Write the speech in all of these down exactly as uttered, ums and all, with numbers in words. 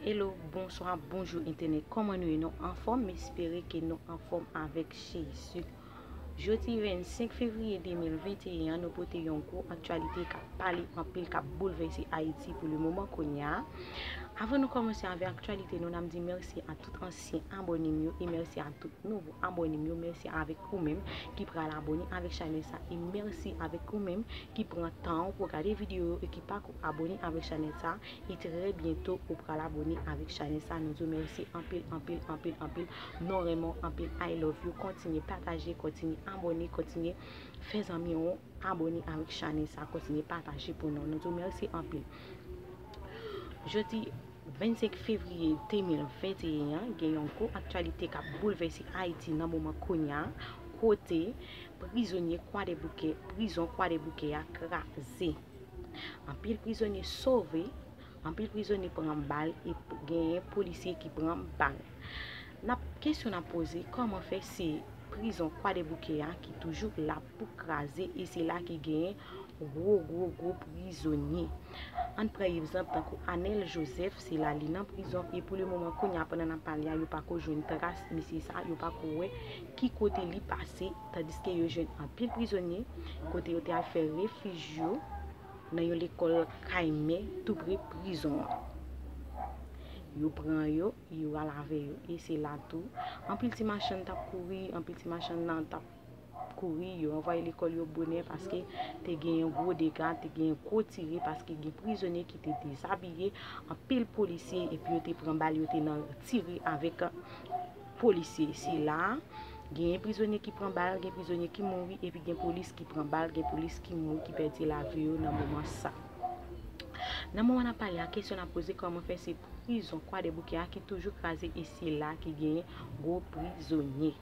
Hello, bonswa, bonjou entènèt. Kòman nou ye? Nou anfòm? M espere ke nou anfòm avèk Jezi. Jodi vennsenk fevriye de mil venteyen an, nou pote yon gwo aktyalite k ap pale anpil, k ap boulvèse Ayiti pou le moman kounye a. Avan nou kòmanse avèk aktyalite nou, n ap di mèsi a tout ansyen abòne m yo e mèsi a tout nouvo abòne m yo. Mèsi avèk ou menm ki pral abòne avèk chanèl sa e mèsi avèk ou menm ki pran tan w pou w gade videyo yo e ki pako abòne avèk chanèl sa. E trè byento ou pral abòne avèk chanèl sa. Nou di w mèsi anpil, anpil, anpil, anpil. Nou renmen w anpil. I love you. Kontinye pataje, kontinye abòne, kontinye fè zanmi w abòne avèk chanèl sa. Kontinye pataje pou nou. Nou di w mèsi anpil. Jodi vennsenk fevriye de mil venteyen an, gen yon gwo aktyalite k ap boulvèse Ayiti nan moman kounye a, kote prizonye Kwadèboukè, prizon Kwadèboukè a kraze. Anpil prizonye sove, anpil prizonye pran bal e genyen polisye ki pran bal. N ap, kesyon n ap poze, kòman fè se prizon Kwadèboukè a ki toujou la pou kraze e se la ki genyen gwo, gwo, gwo prizonye? Ann pran egzanp tankou Anèl Jozèf, se la li nan prizon e pou le moman kounye a pandan n ap pale a, yo pako jwenn tras misye sa, yo pako wè ki kote li pase, tandiske yo jwenn anpil prizonye kote yo te al fè refij yo nan yon lekòl Kaymè toupre prizon an. Yo pran yo, yo al avè yo e se la tou anpil ti machann t ap kouri, anpil ti machann nan t ap kouri, yo ranvwaye lekòl yo bonè paske te gen yon gwo dega, te gen gwo tire paske gen prizonye ki te dezabiye, anpil polisye epi yo te pran bal, yo te nan tire avèk polisye. Se la a, genyen prizonye ki pran bal, gen prizonye ki mouri epi gen polis ki pran bal, gen polis ki mouri, ki pèdi lavi yo nan moman sa. Nan moman n ap pale a, kesyon n ap poze, kòman fè se prizon Kwadèboukè a ki toujou kraze e se la ki genyen gwo prizonye?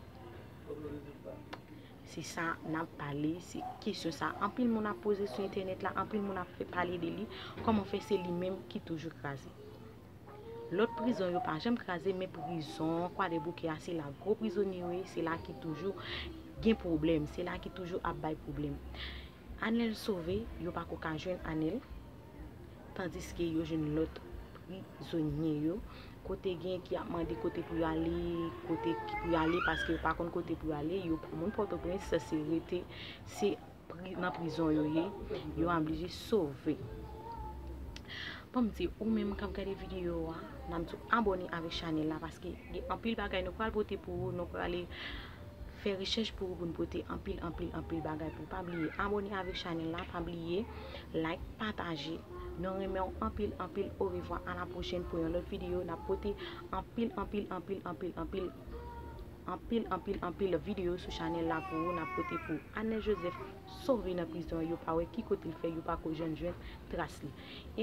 Se sa n ap pale, se kesyon sa anpil moun ap poze sou entènèt la, anpil moun ap fè pale de li, kòman fè se li menm ki toujou kraze? Lòt prizon yo pa janm kraze, men prizon Kwadèboukè a se la gwo prizonye yo ye, se la ki toujou gen pwoblèm, se la ki toujou ap bay pwoblèm. Anèl sove, yo pako ka jwenn Anèl, tandiske yo jwenn lòt prizonye yo, kote gen ki ap mande kote pou yo ale, kote ki pou yo ale, paske yo pa konn kote pou yo ale, yo pa moun Pòtoprens, se rete, se pri-, nan prizon yo ye, yo oblije sove. Bon, m di ou menm k ap gade videyo a, n ap di w abòne avèk chanèl la, paske gen anpil bagay nou pral pote pou ou, nou prale fè rechèch pou ou, pou n pote anpil, anpil, anpil bagay pou ou. Pa bliye abòne avèk chanèl la, pa bliye like, pataje. Nou renmen w anpil, anpil. Orevwa, a la pwochèn pou yon lòt videyo. N ap pote anpil, anpil, anpil, anpil, anpil, anpil, anpil, anpil videyo sou chanèl la pou ou. N ap pote pou Anèl Jozèf sove nan prizon, yo pa wè ki kote l fè, yo pako janm jwenn tras li.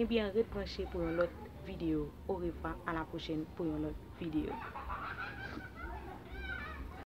Ebyen, ret branche pou yon lòt videyo. Orevwa, a la pwochèn pou yon lòt videyo.